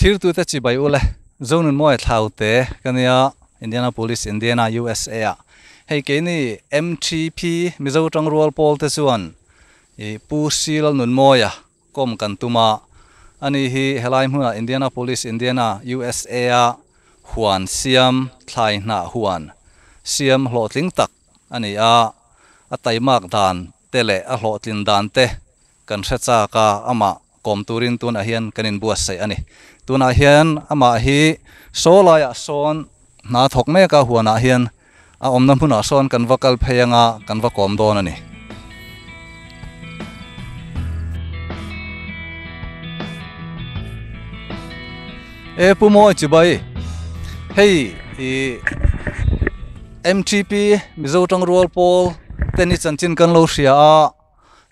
Thirtute chibai ule Zonunmawia Thlaute ka nia Indianapolis, Indiana, USA ah. Hei keini MTP Mizo Tangrual Pawl te chuan i Pu Sila Nunmawia kawm kan tum a, ani hi helai hmunah Indianapolis, Indiana, USA a huan siam thlai hnah huan siam hlawhtling tak a ni a, a taimak dan te leh a hlawhtlin dan te kan hre chak a, amah kawm turin tunah hian kan inbuatsaih a ni. Tunah hian amah hi saw laiah sawn hna thawk mek a, huanah hian a awmna hmunah sawn kan va kal phei anga kan va kawm dawn a ni. E Pu Mawi Chibai, hei i MTP Mizo Tangrual Pawl te ni chanchin kan lo hria a,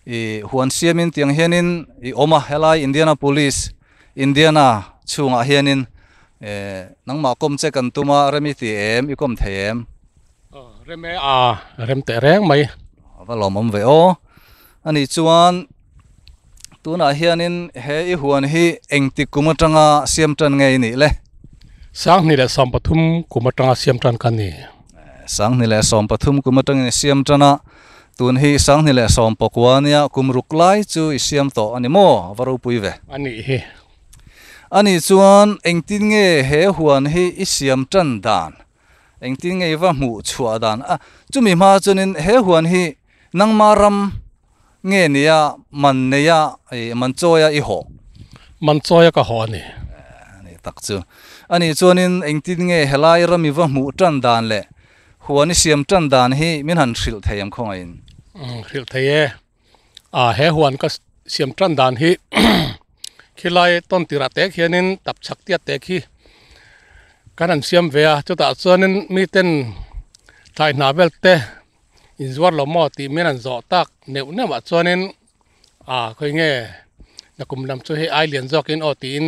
i huan siamin tiang hianin i awm a, helai Indianapolis, Indiana chhungah hianin nangmah kawm che kan tum a, rem i ti em, i kawm thei em? Rem e a, rem teh reng mai. A va lawmawm ve aw. Anih chuan tunah hianin he i huan hi engtik kum atanga siam tan nge i nih le? 2013 kum atanga siam tan ka ni. 2013 kum atangin i siam tan a, tun hi 2019 nia kum ruk lai chu i siam tawh a ni maw? A va ropui ve. A nih hi. Anih chuan engtin nge he huan hi i siam tan dan? Engtin nge i va hmuh chhuah dan? A, chumi hma chuanin he huan hi nangma ram nge nia man neia i man chawia i hawh? Man chawia ka hawh a ni. A ni tak chu. Anih chuanin engtin nge helai ram i va hmuh tan dan leh huan i siam tan dan hi min han hrilh thei ang khawngaihin? Umm, hrilh thei e. A, he huan ka siam tan dan hi khilai tawn tirah te khianin tap chhak tiat te khi kan han siam ve a, chutah chuanin miten thlai hna vel te inzuar lo maw tih min han zawh tak neuh neuh ah chuanin a khawi nge nakum lam chu hei ai lian zawkin aw tiin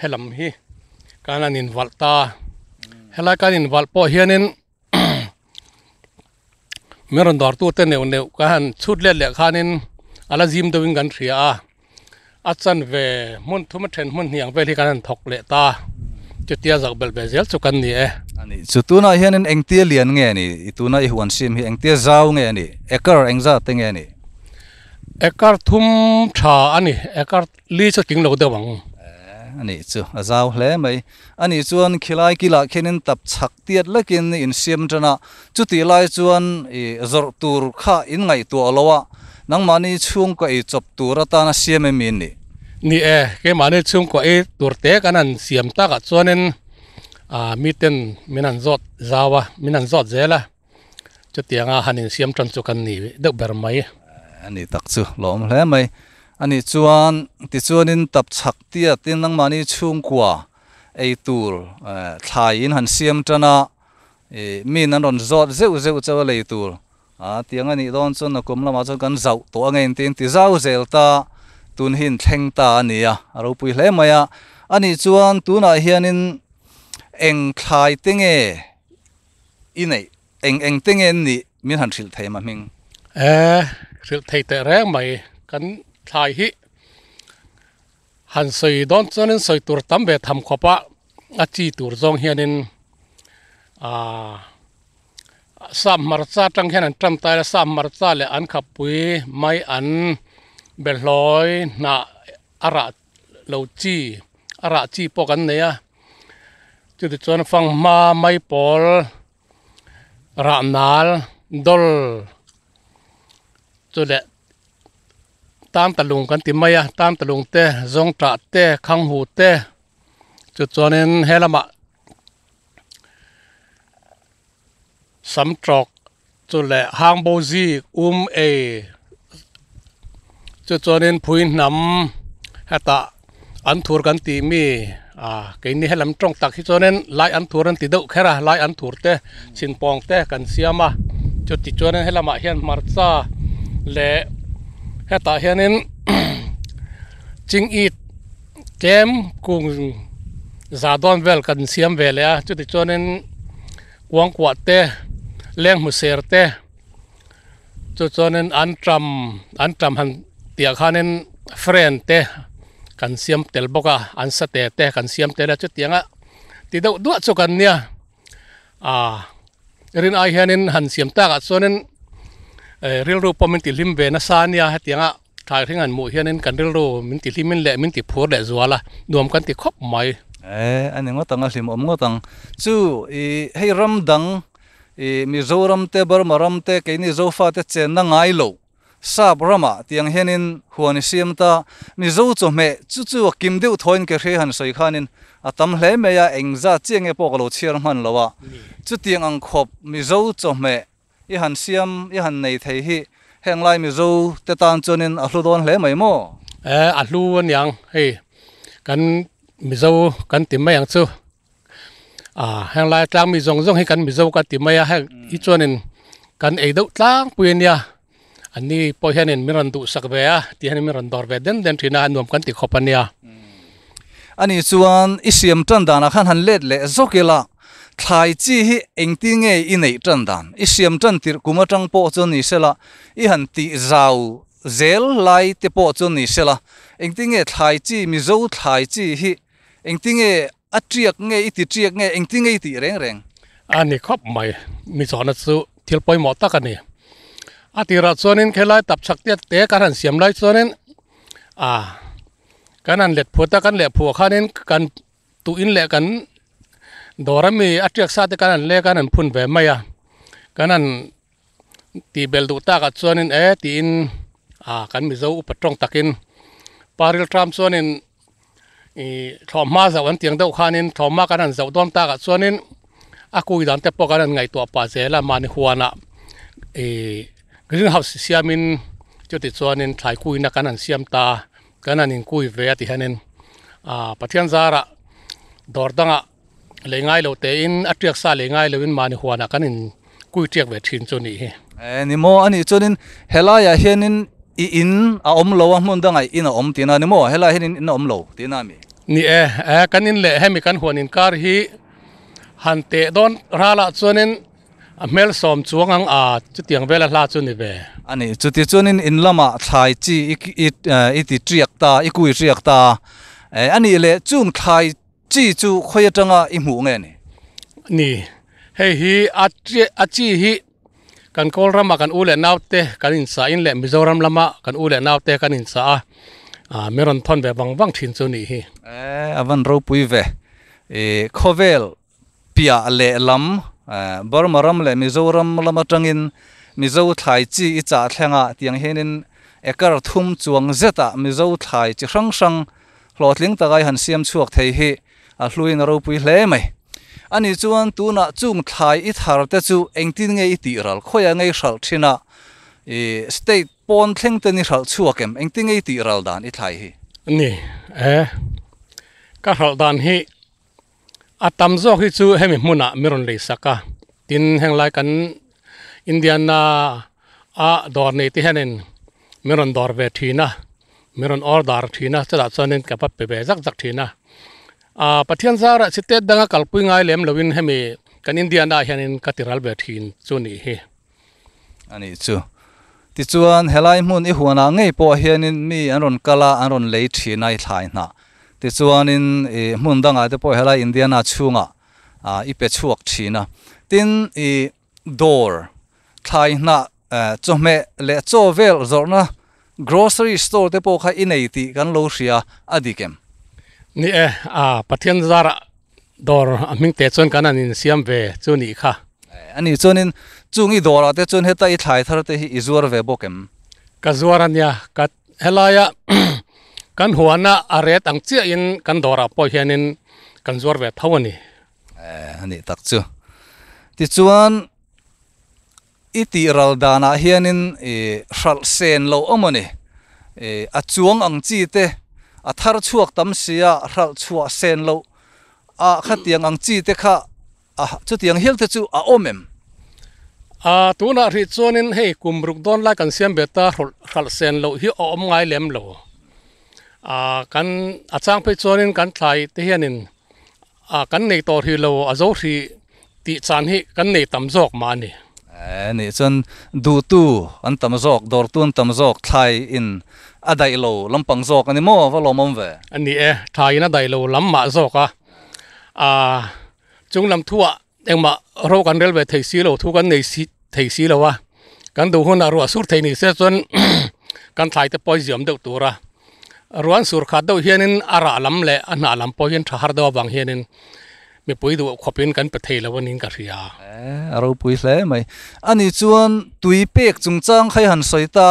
helam hi kan han invalh ta, helai kan invalh pawh hianin. Min rawn dawr tute neuh neuh ka han chhut let leh khanin a la zim deuhin kan hria a, a chanve hmun thum a then hmun hnih ang vel hi kan han thawk leh ta, chutia zak belh ve zel chu kan ni e. A nih chu tunah hianin engtia lian nge a nih? I tuna i huan sim hi engtia zau nge a nih? Acre engzat te nge a nih? Acre thum tha a ni, acre Li chu tling lo deuh ang. A nih chu a zau hle mai. A nih chuan khilai kilah khianin tap chhak tiat lekin in siam tan a, chutih lai chuan i zawrh tur kha in ngaihtuah lo a, nangmahni chhungkaw ei chawp tur atana siam em in nih? Ni e, keimahni chhungkaw ei tur te kan han siam takah chuanin miten min han zawt zau a, min han zawt zel a. Chutianga han insiam tan chu kan ni deuh ber mai. A ni tak chu lawm hle mai. A nih chuan tichuanin tap chhak tia tin nangmahni chhungkua ei tur thlai in han siam tan a, min an rawn zawt zeuh zeuh chauh a lei tur a tiang a nih dawn chuan nakum lamah chuan kan zauh tawh ange in tiin ti zau zel ta tun hi in thleng ta a ni a, a ropui hle mai a. A nih chuan tunah hianin eng thlai te nge I neih eng eng te nge an nih min han hrilh thei ma hming? E, hrilh thei teh reng mai. Kan thlai hi han sawi dawn chuanin sawi tur tam ve tham khawp a, a chi tur zawng hianin aaa sap hmarcha atang hian an tan tai a, sap hmarcha leh an khapui mai an behlawi hnah a rah lo chi a rah chi pawh kan nei a chutichuan fanghma mai pawl rah nal dawl chu leh tan ta lung kan ti mai a tan ta lung te zawng tah te khang hu te chu chuanin he lamah sam tawk chu leh hang bo zik um ei chu chuanin phui hnam hetah an thur kan tih mi ah keini helam tawng tak hi chuanin lai an thur an ti deuh kher a lai an thur te chhinpawng te kan siam a chuti chuanin helamah hian hmarcha leh hetah hianin ching it tlem kung za dawn vel kan siam ve leh a chuti chuanin. Kuangkuah te, leng hmu ser te, chu chuanin an ṭam, an ṭam han tih ah khanin friend te kan siam tel bawk a, an sa te te kan siam tel a, chutianga ti deuh duah chu kan nia. Aa rin ai hianin han siam takah chuanin rilru pawh min tihlim ve nasa a nia, hetianga thlai hring han hmuh hianin kan rilru min tihlimin leh min tiphur leh zual a, nuam kan ti khawp mai. E a ni ngawt ang, a hlimawm ngawt ang. Chu i hei ram dang i Mizoram te Burma ram te keini Zofate chenna ngai loh Sap ramah tiang hianin huan i siam ta, Mizo chawhmeh chu chu a kim deuh thawiin ke hre han sawi khanin a tam hle mai a, engzat chiah nge pawh ka lo chhiar hman lo a, chutiang ang khawp Mizo chawhmeh i han siam i han nei thei hi heng lai Mizo te tan chuanin a hlu dawn hle mai maw? E, a hlu aniang hei kan Mizo kan ti mai ang chu. A heng lai tlang mi zawng zawng hi kan Mizo ka ti mai a, heng hi chuanin kan ei deuh tlangpui a nia, an ni pawh hianin min rawn duhsak ve a tih hianin min rawn dawr ve den den thin a, nuam kan ti khawp a nia. Ani chuan i siam tan danah khan han let leh zawk ila, thlai chi hi engtin nge i neih tan dan? I siam tan tirh kum atang pawh chuan ni sela, i han tih zau zel lai te pawh chuan ni sela, engtin nge thlai chi, Mizo thlai chi hi Engtinge a tiak nge i ti tiak nge engtinge i tih reng reng? A ni khawp mai, mi zawhna chu thil pawimawh tak a ni. A tirah chuanin khelai tap chhak te te kan han siam lai chuanin a kan han let phut a, kan leh phuah khanin kan tuhin leh kan dawr ami a tiak sa te kan han lek a, kan han phun ve mai a, kan han tih belh duh takah chuanin e tiin a kan Mizo upa tawng takin Paril Tram chuanin ih thlawhhma zoh an tiang deuh khanin thlawhhma kan han zoh dawn takah chuanin a kui dan te pawh kan han ngaihtuah pah zel a mahni huanah ih green house siamin chuti chuanin thlai kuina kan han siam ta a kan han inkui ve a ti hianin ah Pathian zarah dawr dangah lei ngai lo tein a tiak sa lei ngai loin mahni huanah kan in kui tiak ve thin chu nih hi. E ni maw a nih chuanin helaiah hianin i in a awm lo a hmun dangah i in a awm tihna a ni maw helaiah hian in in a awm lo tihna a mi? Ni e, e kan in leh hemi kan huan inkar hi han teh dawn ralah chuanin a hmel sawm chuang ang a chutiang vela hla chu ni ve. A nih chuti chuanin in lamah thlai chi i i i ti tiak ta i kui tiak ta e a nih leh chung thlai Chi chu khawi atanga i hmuh nge ni? Ni, hei hi a a chi hi kan kawl rama kan u leh naute kan inchah in leh Mizoram lama kan u leh naute kan inchah a, ah min rawn thawn ve vang vang thin chu nih hi. E, a van ropui ve. I khawvel piah leh lam, Burma ram leh Mizoram lam atangin Mizo thlai chi i chah thleng a, tiang hianin acre thum chuang zetah Mizo thlai chi hrang hrang Hlawhtling taka i han siam chhuak thei hi a hluin a ropui hle mai. Ani chuan tunah chung thlai i thar te chu engtin nge i tih ral? Khawiah nge i hralh thin a? I state pawn thleng ten i hralh chhuak em? Engtin nge i tih ral dan i thlai hi? Ni e, ka hralh dan hi a tam zawk hi chu hemi hmunah mi rawn lei sak a, tin henglai kan Indiana a dawr nei te hianin min rawn dawr ve thin a, min rawn order thin a, chutah chuanin ka va pe ve zak zak thin a. Ahh Pathian zarah state danga kalpui ngai lem loin hemi kan Indiana ah hianin ka ti ral ve thin chu nih hi. A nih chu. Tichuan helai hmun i huanah ngei pawh hianin mi an rawn kal a, an rawn lei thin a i thlai hnah. Tichuanin i hmun dangah te pawh helai Indiana chhungah i pe chhuak thin a. Tin i dawr thlai hnah chawhmeh leh chaw vel zawrhna grocery store te pawh kha i nei tih kan lo hria a dik em? Ni e, a Pathian zarah dawr a hming teh chuan kan han insiam ve chu nih kha. A nih chuanin chung i dawrah te chuan heta i thlai thar te hi i zuar ve bawk em? Ka zuar a nia, ka helaia kan huana a ret ang chiahin kan dawrah pawh hianin kan zuar ve tho a ni. A nih tak chu. Tichuan, i tih ral danah hianin i hralh sen loh awm a ni. I a chuang ang chi te, a thar chhuak tam sia hralh chhuah sen loh a khatiang ang chi te kha a chutiang hial te chu a awm em? A tunah hrih chuanin hei kum ruk dawn lai kan siam ve ta hralh sen loh hi a awm ngai lem lo. A kan a chang phei chuanin kan thlai te hianin A kan nei tawh hrih lo, a zo hrih tih chan hi kan nei tam zawk mah a ni. Nih chuan duhtu an tam zawk, dawrtu an tam zawk, thlai in a daih lo lampang zawk a ni maw? Va lawmawm ve. A ni e, thlai in a daih lo lam mah zawk a, aa chung lam thuah engmah ro kan rel ve thei si lo, thu kan nei si thei si lo a, kan duh hunah ruah sur thei ni se chuan kan thlai te pawh a ziam deuh tur a, ruah an sur khat deuh hianin a rah lam leh a hnah lam pawh hian tha har deuh avang hianin mipui duh khawpin kan pe thei lo a niin ka hria. A ropui hle mai. Ani chuan tui pek chungchang kha i han sawi ta,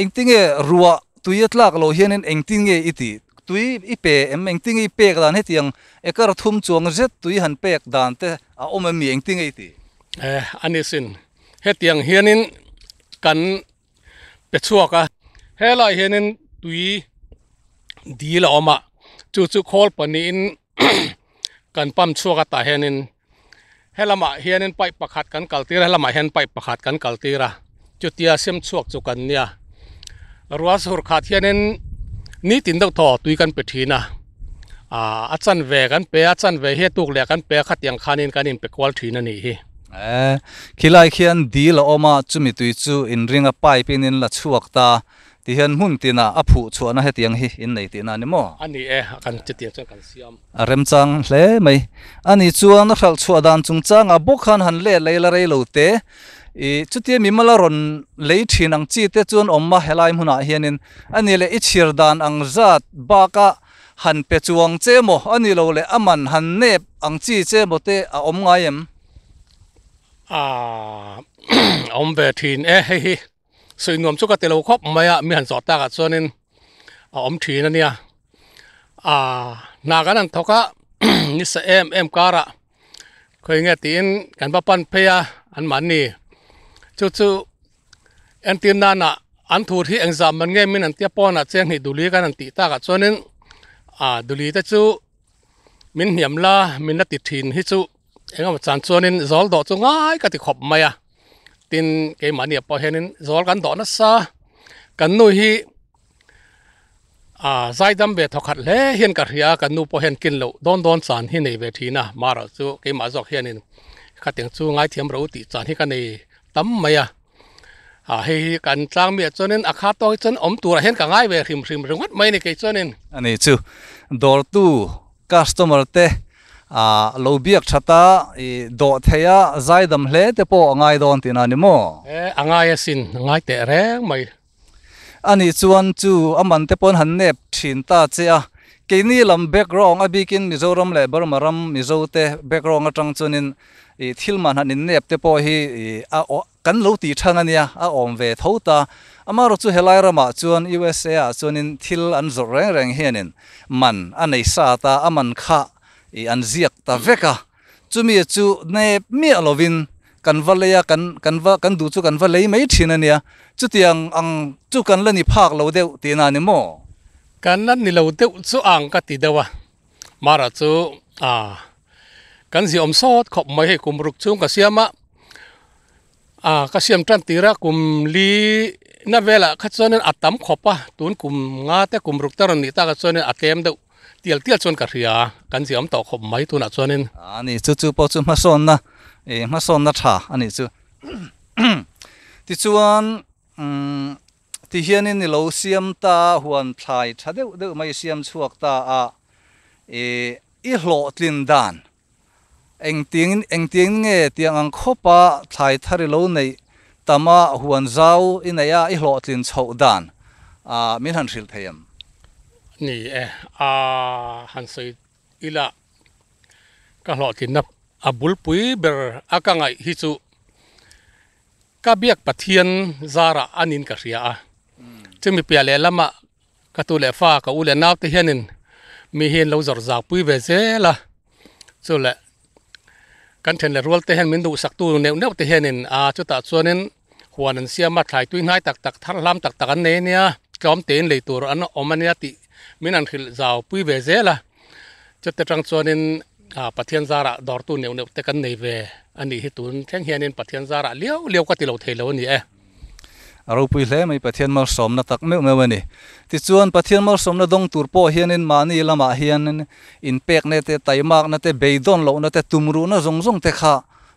engtinge ruah tui a tlak loh hianin engtin nge i tih? Tui i pe em? Engtinge i pek dan hetiang Ekar thum chuang zet tui han pek dan te a awm em mi engtin nge i tih? Eh, a ni sin. Hetiang hianin kan pe chhuak a. Helaiah hianin tui dil a awm a, chu chu khawl pahnihin kan pump chhuak a tah hianin helamah hianin pipe pakhat kan kal tir a, helamah hian pipe pakhat kan kal tir a, chutia sem chhuak chu kan nia. Ruah sur khat hianin nitin deuh thaw tui kan pe thin a, aah a chanve kan pe a, chanve hi a tuk leh kan pe a, khatiang khanin kan inpe kual thin a nih hi. Eeh, khilai khian dil a awm a, chumi tui chu inringa pipe in in la chhuak ta. Ti hian hmun tinah a phuh chhuahna hetiang hi in nei tihna a ni maw? A ni e, kan chutiang chuan kan siam. A remchang hle mai. A ni chuan a hralh chhuah dan chungchangah bawk khan han let lei la rei lo te. I chutia mimala rawn lei thin ang chi te chuan awm a helai hmunah hianin a ni leh i chhir dan ang zat baka han pe chuang che maw a ni lo leh a man han nep ang chi che maw te a awm ngai em? Aaa awm ve thin e hei hi. Sawi nuam chu ka ti lo khawp mai a, mi han zawh takah chuanin a awm thin a nia. Aaa hna kan han thawk a nisa em em karah khawi nge tiin kan va pan phei a anmahni chu chu entir nana an thur hi engzah man nge min an tia pawnah cheng hnih duli kan han tih takah chuanin aaa duli te chu min hniam la min la ti thin hi chu engemaw chan chuanin zawl dawh chu ngai ka ti khawp mai a. Tin, keimahni ah pawh hianin zawl kan dawh nasa, kan nu hi ah zaidam ve thawkhat hle hian ka hria a, kan nu pawh hian kin loh dawn dawn chan hi nei ve thin a, marawh chu keimah zawk hianin khatiang chu ngaithiam ro tih chan hi ka nei tam mai a, ah hei hi kan tlang miah chuanin a kha tawk hi chuan awm turah hian ka ngai ve hrim hrim ringawt mai a ni kei chuanin. Ani chu dawrtu customer te A lo biak that a, i dawh theih a, zaidam hle te pawh a ngai dawn tihna a ni maw? E, a ngai asin, a ngai teh reng mai. A nih chuan chu a man te paw'n han nep thin ta che a, keini lam background a bikin Mizoram leh Burma ram Mizo te background atang chuanin i thil man han innep te pawh hi i a kan lo tih thang a nia, a awm ve tho ta. Amaherawh chu helai ramah chuan USA ah chuanin thil an zawrh reng reng hianin man a nei sa ta, a man kha i an ziak ta vek a. Chumi chu nep miah lovin kan va lei a, kan kan va kan duh chu kan va lei mai thin a nia. Chutiang ang chu kan la ni phak lo deuh tihna a ni maw? Kan la ni lo deuh chu ang ka ti deuh a. Mara chu a kan ziah awm sawt khawp mai hei kum ruk chhung ka siam a a ka siam tan tir a kum li na velah kha chuanin a tam khawp a tun kum nga te kum ruk te rawn nih takah chuanin a tlem deuh tial tial chuan ka hria a kan ziah awm tawh khawp mai tunah chuanin. A ni chu chu pawh chu hmasawnna ih hmasawnna tha a nih chu tichuan umm. Ti hianin i lo siam ta a, huan thlai tha deuh deuh mai i siam chhuak ta a, i i hlawhtlin dan engtiangin engtiangin nge tiang ang khawpa thlai thar i lo neih tam a, huan zau i neih a, i hlawhtlin chhoh dan a min han hrilh thei em? Ni e, a han sawi ila ka hlawhtlinna a bulpui ber a ka ngaih hi chu Ka biak Pathian zarah a nin ka hria a, chumi piah leh lamah ka tu leh fa ka u leh nau te hianin mi hi an lo zawrh zau pui ve zel a, chu leh kan then leh rual te hian min duhsak tu neuh neuh te hianin a chutah chuanin huan an siam a, thlai tui hnai tak tak thar hlam tak tak an nei a nia, tlawm tein lei tur an awm a nia tih min han hrilh zau pui ve zel a, chute tang chuanin Pathian zarah dawrtu neuh neuh te kan nei ve a nih hi tun thleng hianin Pathian zarah liau liau ka ti lo thei lo a ni e. A ropui hle mai Pathian malsawmna tak meuh meuh a ni. Tichuan Pathian malsawmna dawng tur pawh hianin mahni lamah hianin inpekna te, taimakna te, beidawn lohna te, tumruhna zawng zawng te kha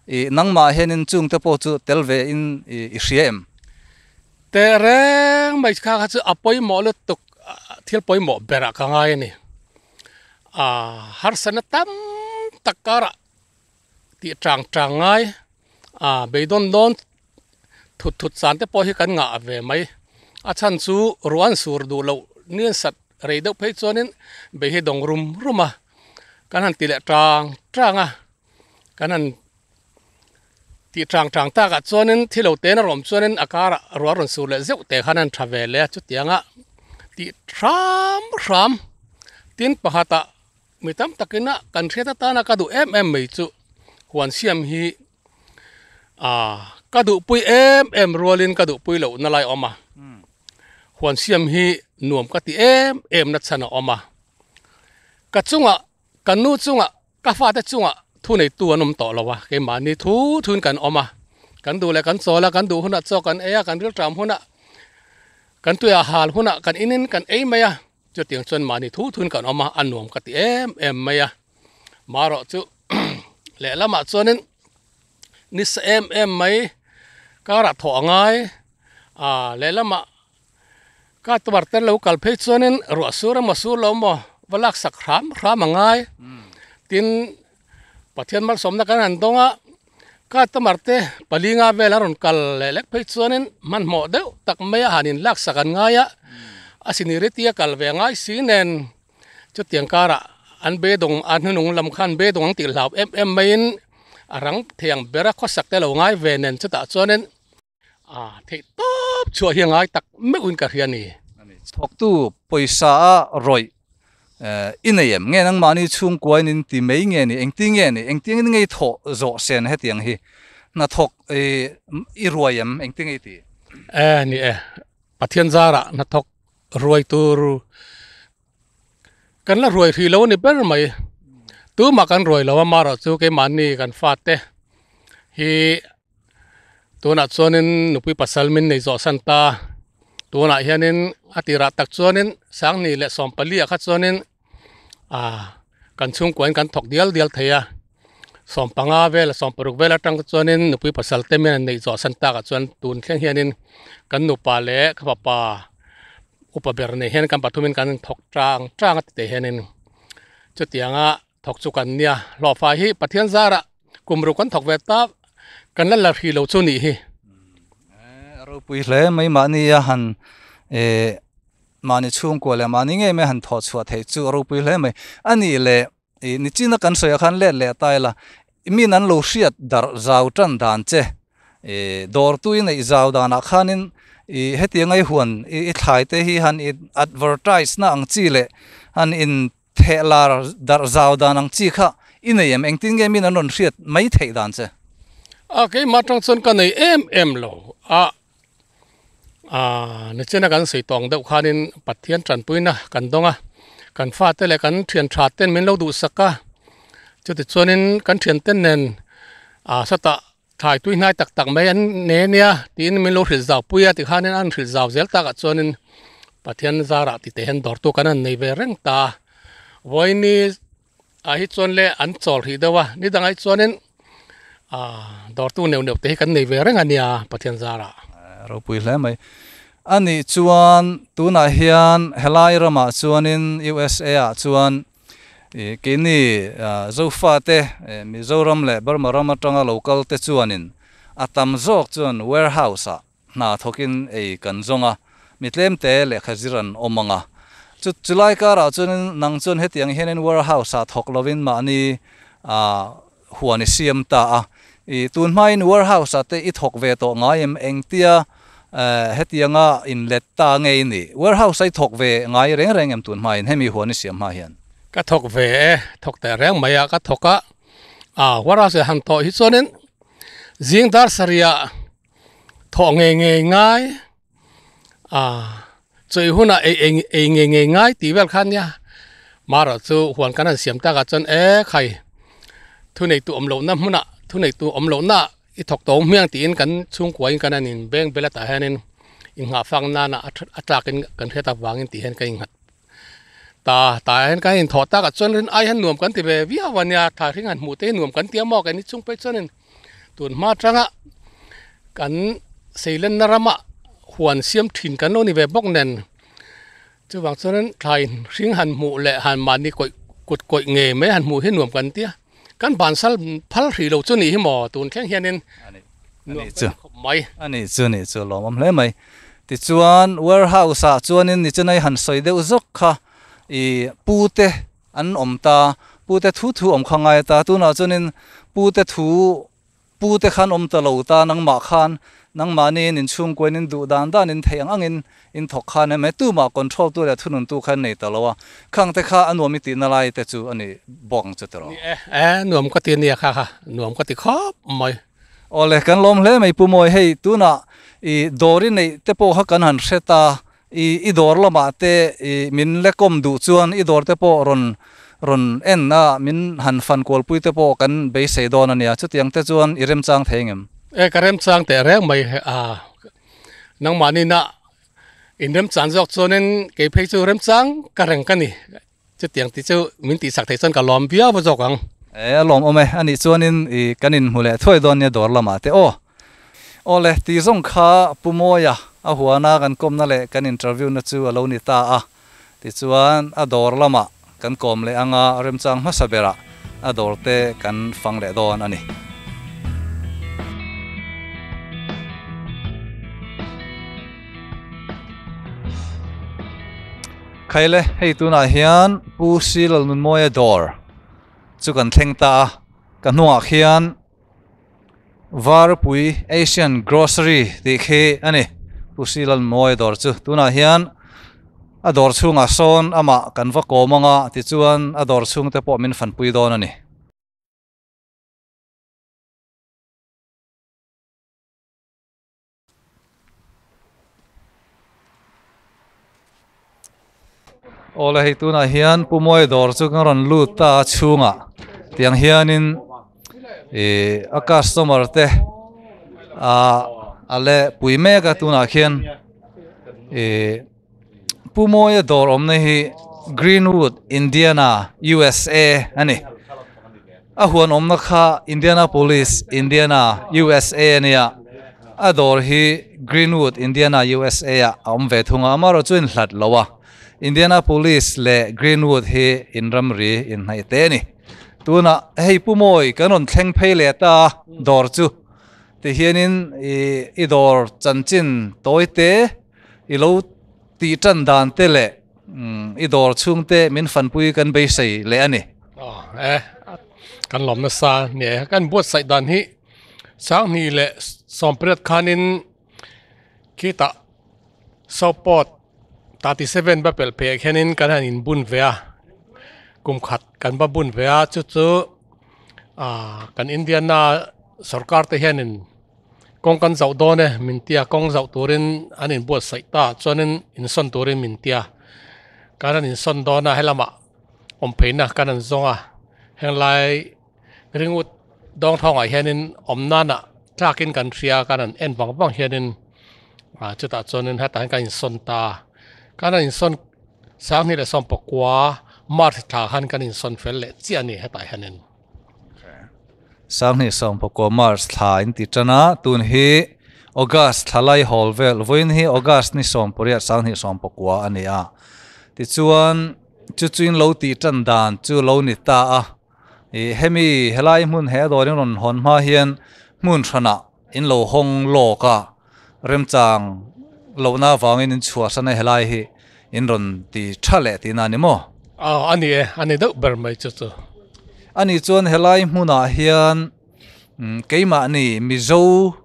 I nangmah hianin chungte pawh chu tel ve in i hria em? Teh reng mai kha kha chu a pawimawh lutuk thil pawimawh berah ka ngai a ni. A harsatna tam tak karah tih tang tang ngai a beidawn dawn thut thut chan te pawh hi kan ngah ve mai. A chhan chu ruah an sur duh loh nian sat rei deuh phei chuanin bei hi dawng rum rum a, kan han ti leh tang tang a, kan han tih tang tang takah chuanin thil lo ten a rawm chuanin a karah ruah rawn sur leh zeuh teh khan an tha ve leh a, chutianga tih hram hram tin pakhatah mi tam takina kan hriat atana ka duh em em mai chu huan siam hi ah ka duhpui em em rualin ka duhpui loh na lai a awm a, huan siam hi nuam ka ti em em na chhan a awm a, ka chungah kan nu chungah Ka fate chungah thu neitu an awm tawh lo a, keimahni thu thuin kan awm a, kan duh leh kan chawl a, kan duh hunah chaw kan ei a, kan rilṭam hunah kan tuiah hal hunah kan inin kan ei mai a, chutiang chuan mahni thu thuin kan awm a, a nuam ka ti em em mai a. Marawh chu lehlamah chuanin nisa em em mai karah thawh a ngai a, lehlamah Ka tuar te lo kal phei chuanin ruah sur emaw sur lo emaw va lak sak hram hram a ngai. Tin, Pathian malsawmna kan han dawng a, ka tumar te pali nga vel a rawn kal leh lek phei chuanin hmanhmawh deuh tak mai a han in lak sak an ngai a, a sinirity a kal ve ngai si nen chutiang karah an beidawng a hnunung lam khan beidawng ang tih hlau em em maiin a rang thei ang bera khawsak te lo ngai ve nen chutah chuanin A theih tawp chhuah hi a ngai tak meuhin ka hria a ni. Thawktu pawisa a rawih i nei em? Nge nangmahni chhungkuain in ti mai nge ni? Engti nge ni? Engtiangin nge i thawh zawh sen hetiang hi? Hnathawk i ruai em? Engti nge i ti? E ni e, Pathian zarah hnathawk ruai tur kan la ruai hrih lo a ni ber mai. Tumah kan ruai lo a, amaherawhchu keimahni kan fate hi Tunah chuanin nupui pasal min nei zawh san ta. Tunah hianin a tirah tak chuanin Sangni leh Sawmpali ah kha chuanin ah kan chhungkuain kan thawk dial dial thei a. Sawmpanga vel Sawmparuk vel atang te chuanin nupui pasal te min an neih zawh san takah chuan tun thleng hianin kan nupa leh ka fapa upa ber nei hian kan pathumin kan thawk tang tang a ti teh hianin chutianga Thawk chu kan nia, hlawhfai hi Pathian zarah kum ruk kan thawk ve ta, kan la la hrih lo chu nih hi. A ropui hle mai mahni a han eh mahni chhungkua leh mahni ngei mai han thawh chhuah theih chu a ropui hle mai. A nih leh ih nichina kan sawi ah khan let leh ta ila min an lo hriat darh zau tan dan che eh dawrtu i neih zau danah khanin ih hetianga i huan i thlai te hi han in advertise na ang chi leh han in Theh lar darh zau dan ang chi kha i nei em? Engtin nge min an rawn hriat mai theih dan che? A, keimah atang chuan ka nei em em lo a, a nichina kan sawi tawng deuh khanin Pathian tanpuina kan dawng a, kan fate leh kan thian tha ten min lo duhsak a, chutichuanin kan thian ten nen a sawtah thlai tui hnai tak tak mai an nei ania tiin min lo hrilh zau pui a tikhanin an hrilh zau zel takah chuanin Pathian zarah ti teh hian dawrtu kan han nei ve reng ta a vawiini ah hi chuan le an chawl hrih deuh a ni dangah hi chuanin ah dawrtu neuh neuh te hi kan nei ve reng ania Pathian zarah. Ropui hle mai. Anih chuan tunah hian helai ramah chuanin USA ah chuan Ih keini Zofate Mizoram leh Burma ram atanga lo kal te chuanin a tam zawk chuan warehouse ah hna thawkin ei kan zawng a, mi tlemte lehkha zir an awm ang a. Chu chulai karah chuanin nang chuan hetiang hianin warehouse ah thawk lovin mahni huan i siam ta a. I tun hmain warehouse ah te i thawk ve tawh ngai em? Engtia hetianga inlet ta nge i nih? Warehouse a i thawk ve ngai reng reng em tun hmain hemi huan i siam hma hian? Ka thawk ve e, thawk teh reng mai a ka thawk a, a warehouse ah han thawh hi chuanin zing dar sarih ah thawh ngei ngei ngai a chawih hunah ei ei ei ngei ngei ngai tih vel kha ania marawh chu huan kan han siam takah chuan e khai thuneitu awm lohna hmunah thuneitu awm lohna i thawk tawng hmiang tiin kan chhungkua in kan han in beng bel a tah hianin inghah fak nana a a tlakin kan hriat avangin tih hian ka innghat ta tah hian kan inthawh takah chuan rin ai hian nuam kan ti ve viau ania thla hring han hmuh te hi nuam kan ti a maw keini chhung phei chuanin. Tun hma atanga kan seilenna rama huan siam thin kan lo ni ve bawk nen chuvang chuanin thlai hring han hmuh leh han mahni kawih kut kawih ngei mai han hmuh hi nuam kan tia kan bansal phal hrih lo chu nih hi maw tun thleng hianin nuam kan ti khawp mai. A nih chu nih chu lawmawm hle mai. Tichuan warehouse ah chuanin nichinai han sawi deuh zawk kha i pu te an awm ta pu te thu thu awm kha ngai ta tunah chuanin pu te thu Pu te khan awm ta lo ta, nangmah khan nangmahniin inchhungkuain in duh dan dan in theih ang angin in thawk khan em e, tumah control tu leh thununtu kha an nei ta lo a, khang te kha a nuam i tihna lai te chu a ni bawk ang chu tiraw? Ni e, e nuam ka ti a nia kha kha, nuam ka ti khawp mai. Awle, kan lawm hle mai Pu Mawi, hei tunah i dawr i neih te pawh kha kan han hre ta, I i dawr lamah te i min lekawm duh chuan i dawr te pawh rawn rawn en a, min han fan kualpui te pawh kan beisei dawn a nia. Chutiang te chuan i remchang thei ngem? E, ka remchang teh reng mai a, nangmahni-na in remchang zawk chuanin kei phei chu remchang ka reng ka ni. Chutiang tih chu min tihsak theih chuan ka lawm viau va zawk ang. E, a lawm awm e. A nih chuanin i kan inhmu leh thuai dawn nia dawr lamah te aw. Aw le, tih zawng kha Pu Mawia a huana kan kawmna leh kan interview na chu a lo ni ta a. Tichuan a dawr lamah kan kawm leh anga remchang hmasa berah a dawr te kan fang leh dawn a ni. Khaile, hei tunah hian Pu Sri Lalnunmawia dawr chu kan thleng ta a, ka hnungah khian Varpui Asian Grocery tih khi a ni, Pu Sri Lalnunmawia dawr chu. Tunah hian a dawr chhungah sawn amah kan va kawm ang a, tichuan a dawr chhungte pawh min fanpui dawn a ni. Awle hei tunah hian Pu Mawi dawr chu kan rawn lut ta a chhungah tiang hianin ih a customer te ah a leh pui mek a tunah khian ih Pu Mawia dawr awmna hi Greenwood Indiana USA a ni a huan awmna kha Indianapolis Indiana USA a nia a dawr hi Greenwood Indiana USA ah a awm ve thung a amaherawh chu inhlat lo a Indianapolis leh Greenwood hi inramri inhnaih te a ni tunah hei Pu Mawi kan rawn thleng phei leh ta a dawr chu tihianin ih i dawr chanchin tawi te. I lo tih tan dan te leh i dawr chhung te min fanpui kan beisei leh a ni. Aw e, kan lawm nasa ni e. Kan buatsaih dan hi Sanghnih leh Sawmpariat khanin khitah Sopawt 37 va pelh phei ah khianin kan han inbun ve a, kum khat kan va bun ve a, chu chu kan Indiana sorkar te hianin Kawng kan zauh dawn e min tia, kawng zauh turin an inbuatsaih ta chuanin insawn turin min tia. Kan han insawn dawn a, helamah awm pheina kan han zawng a, henglai ringut dawng thawngah hianin awm nanah tlakin kan hria a, kan han en vang vang hianin ah chutah chuanin hetah hian kan insawn ta a. Kan han insawn Sanghnih leh Sawmpakua March thla khan kan insawn fel leh chiah a ni hetah hianin. Sanghnih Sawmpakua March thla in ti tan a, tun hi August thla lai hawl vel, vawiin hi August ni Sawmpariat Sanghnih Sawmpakua a ni a. Tichuan chu chu in lo tih tan dan chu lo ni ta a, ih hemi helai hmun he dawr in rawn hawn hma hian hmun hranah in lo hawng lawk a, remchang lohna avangin in chhuahsan a helai hi in rawn ti tha leh tihna a ni maw? Aw, a ni e, a ni deuh ber mai chu chu. A nih chuan helai hmunah hian keimahni Mizo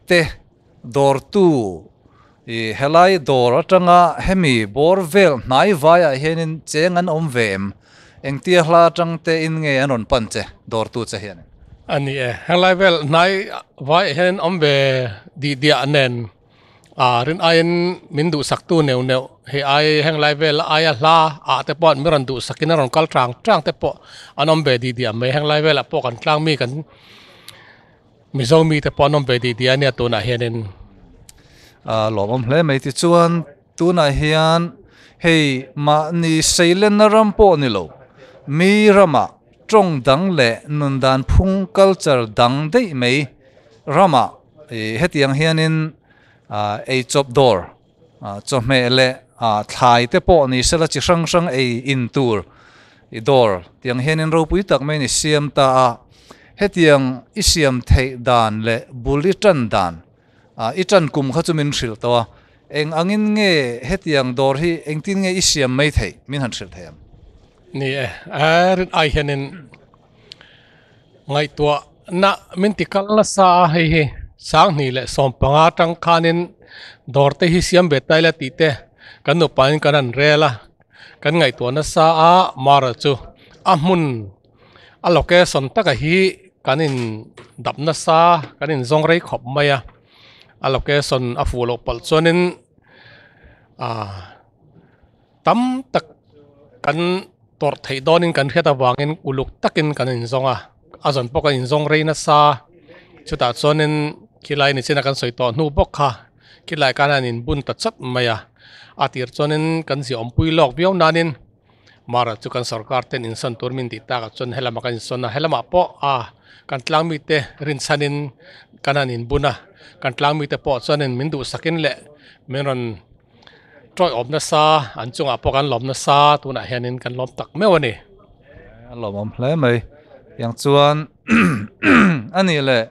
te dawrtu ih helai dawr atanga hemi bawr vel hnai vaiah hianin cheng an awm ve em? Engtia hla atang te in nge an rawn pan che dawrtu che hianin? A ni e, helai vel hnai vaiah hianin awm ve dih diah nen Ah rin aiin min duhsaktu neuh neuh hei ai heng lai vel aia hla ah te pawh an mi rawn duhsakin a rawn kal tang tang te pawh an awm ve dih diah mai heng lai velah pawh kan tlang mi kan Mizo mi te pawh an awm ve dih diah a nia tunah hianin. Ah lawmawm hle mai tichuan tunah hian hei mahni seilenna ram pawh ni lo mi ramah tawng dang leh nun dan phung culture dang daih mai. ramah ih hetiang hianin ah eichawp dawr ah chawhmeh leh ah thlai te pawh ni sela chi hrang hrang ei in tur i dawr tiang hianin ropui tak maiin i siam ta a hetiang i siam theih dan leh bul i tan dan ah i tan kum kha chu min hrilh tawh a eng angin nge hetiang dawr hi engtin nge i siam mai theih min han hrilh thei ang. Ni e, rin ai hianin Ngaihtuah na min ti kal nasa a, hei hi Sanghnih leh Sawmpanga atang khanin dawr te hi siam ve ta ila tih te kan nupain kan han rel a, kan ngaihtuah nasa a, Mara chu a hmun a location taka hi kan in dap nasa kan in zawng rei khawp mai a, a location a fuh loh palh chuanin ah. Tam tak kan tawrh theih dawnin kan hriat avangin uluk takin kan inzawng a, a zawn pawh kan inzawng rei nasa. Chutah chuanin khilai ni china kan sawi tawh hnu bawk kha khilai khan an inbun ta chat mai a, a tir chuanin kan ziaawmpui lawk viau nanin Mara chu kan sorkar ten insawn tur min tih takah chuan helamah kan insawn a, helamah pawh a kan tlang mite rinchhanin kan han inbun a, kan tlang mite pawh chuanin min duhsakin leh min rawn Tawih awm nasa, an chungah pawh kan lawm nasa, tunah hianin kan lawm tak meuh a ni. A lawmawm hle mai. Tiang chuan a nih leh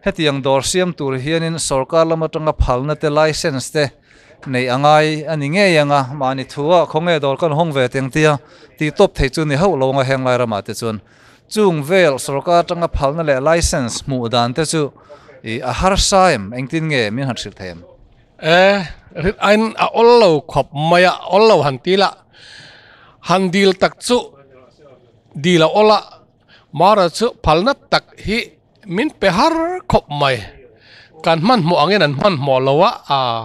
hetiang dawr siam tur hianin sorkar lam atanga phalna te license te neih a ngai a ni ngei ang a, mahni thua khawnge dawr kan hawng ve teng tia tih tawp thei chu ni hauh lo anga heng lai ramah te chuan chung vel sorkar atanga phalna leh license hmuh dan te chu ih a harsa em engtin nge min han hrilh thei em? E, rit aiin a awl lo khawp mai a, awl lo han ti la, han dil tak chu dil a awl a, Mara chu phalna tak hi min pe har khawp mai, kan hmanhmawh angin an hmanhmawh lo a, aa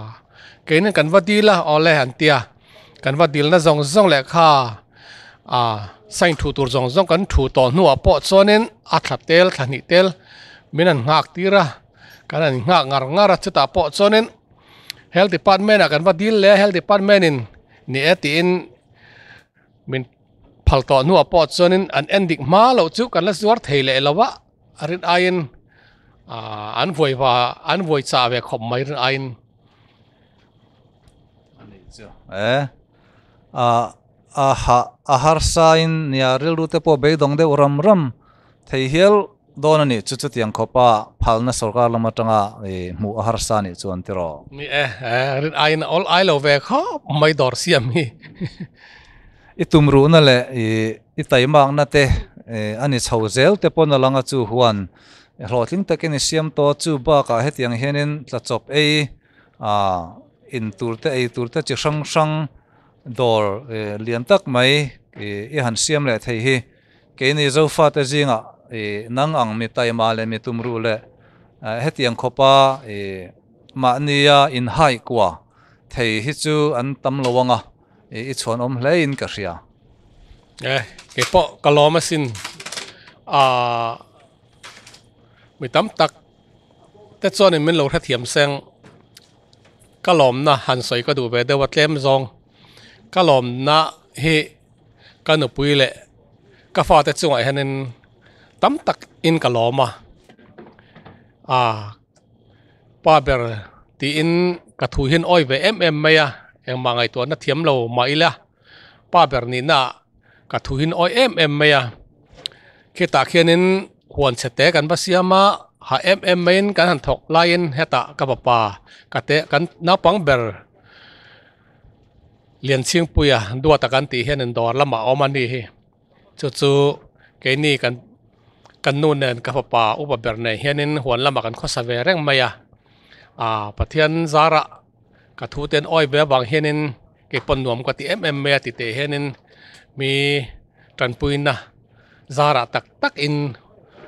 keinin kan va dil a, awle an ti a, kan va dilna zawng zawng leh kha aa sign thu tur zawng zawng kan thu tawh hnuah pawh chuanin a thla tel thla hnih tel min han nghak tir a. Kan han nghak ngar ngar a, chutah pawh chuanin Health Department ah kan va dil leh a, Health Department in ni e tiin min phal tawh hnuah pawh chuanin an en dik hma loh chu kan la zuar thei leh lo a, a rin aiin ah an vuai va an vuai chah ve khawp mai rin aiin. Anih chu e ah a ha a harsa in nia rilru te pawh beidawng deuh ram ram thei hial Dawn a nih chu chutiang khawpa phalna sorkar lam atanga hmuh a harsa a nih chuan tiraw? Ni e, rin aiin a awl ai lo ve khawp mai dawr siam hi. I tumruhna leh i taimakna te a ni chho zel te pawn a lang a chu huan hlawhtling takin i siam tawh a, chu bakah hetiang hianin tlachawp ei in tur te ei tur te chi hrang hrang dawr lian tak mai i han siam leh thei hi. Keini Zofate zingah i nang ang mi taima leh mi tumruh leh hetiang khawpa i mahnia inhai kua thei hi chu an tam lo ang a, i chhuanawm hlein ka hria. E, kei pawh ka lawm asin. Aaa, mi tam tak te chuanin min lo hrethiam seng. Ka lawmna han sawi ka duh ve deuh a tlem zawng. Ka lawmna hi. Ka nupui leh ka fate chungah hianin tam tak in ka lawm a, ah pa ber tiin ka thu hian awi ve em em mai a, engmah ngaihtuahna thiam lo mah ila pa ber nihna ah ka thu hian awi em em mai a, khitah khianin huan chhe te kan va siam a, hah em em maiin kan han thawk laiin hetah ka fapa ka te kan naupang ber. Lianchhingpuia duata kan tih hian in dawr lamah a awm a ni hi chu chu keini kan kan nu nen ka fapa upa ber nen hianin huan lamah kan khawsa ve reng mai a ah Pathian zarah ka thu te an awi ve avang hianin kei pawn nuam ka ti em em mai a ti teh hianin mi tanpuina zarah tak tak in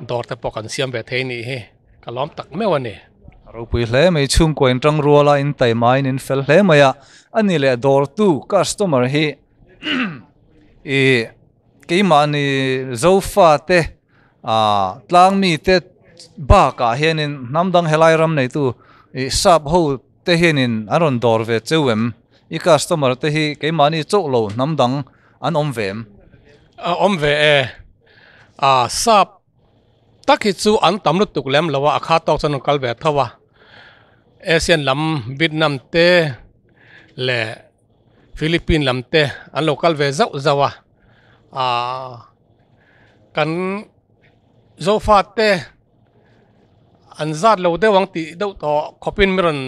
dawr te pawh kan siam ve thei a nih hi. Ka lawm tak meuh a ni. A ropui hle mai, chhungkua in tang rual a, in taima in in fel hle mai a, a ni leh dawrtu customer hi i keimahni Zofa te ah tlang mi te bakah hianin hnam dang helai ram neitu i sap ho te hianin an rawn dawr ve cheu em? I customer te hi keimahni chauh lo hnam dang an awm ve em? A awm ve e, ah sap. tak hi chu an tam lutuk lem lo a, a kha tawk chuan an kal ve tho a. Asian lam Vietnam te leh Philippine lam te an lo kal ve zauh zauh a, aaa kan Zofa te an zat lo deuh ang tih deuh tawh khawpin mi rawn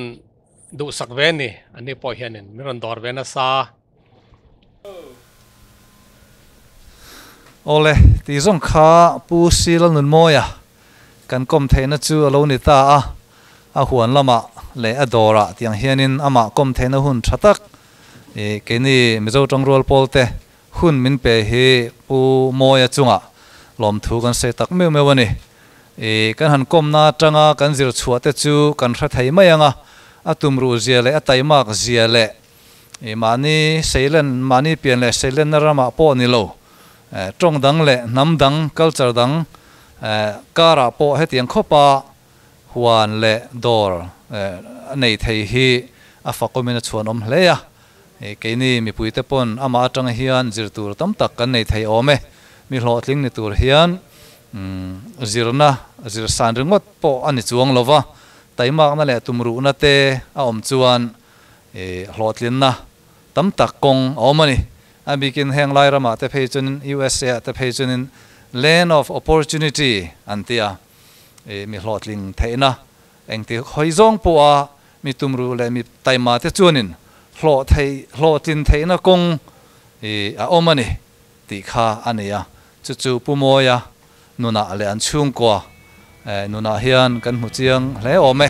duhsak ve a ni, ani pawh hianin mi rawn dawr ve nasa. Awle, tih zawng kha Pu Sila Nunmawia kan kawm theihna chu a lo ni ta a, a huan lamah leh a dawrah tiang hianin amah kawm theihna hun tha tak i keini Mizo tangrual pawlte hun min pe hi Pu Mawia chungah lawmthu kan sawi tak meuh meuh a ni. I kan han kawmna atanga kan zir chhuah te chu kan hre thei mai ang a, a tumruh zia leh a taimak zia leh I mahni seilen, mahni pian leh seilenna ramah pawh ni lo, tawng dang leh hnam dang, culture dang karah pawh hetiang khawpa huan leh dawr a nei thei hi a fakawmin a chhuanawm hle a. Keini mipuite pawn amah atang hian zir tur tam tak kan nei thei awm e. Mi hlawhtling ni tur hian zirna, zir san ringawt pawh a ni chuang lo va, taimakna leh tumruhna te a awm chuan I hlawhtlinna tam tak kawng a awm a ni. A bikin heng lai ramah te phei chuanin USA ah te phei chuanin land of opportunity an ti a. I mi hlawhtling theihna engti hawi zawng pawha mi tumruh leh mi taima te chuanin hlawh theih hlawhtlin theihna kawng i a awm a ni tih kha a ni a. Chu chu Pu Mawia nunah leh an chhungkua nunah hian kan hmu chiang hle awm e.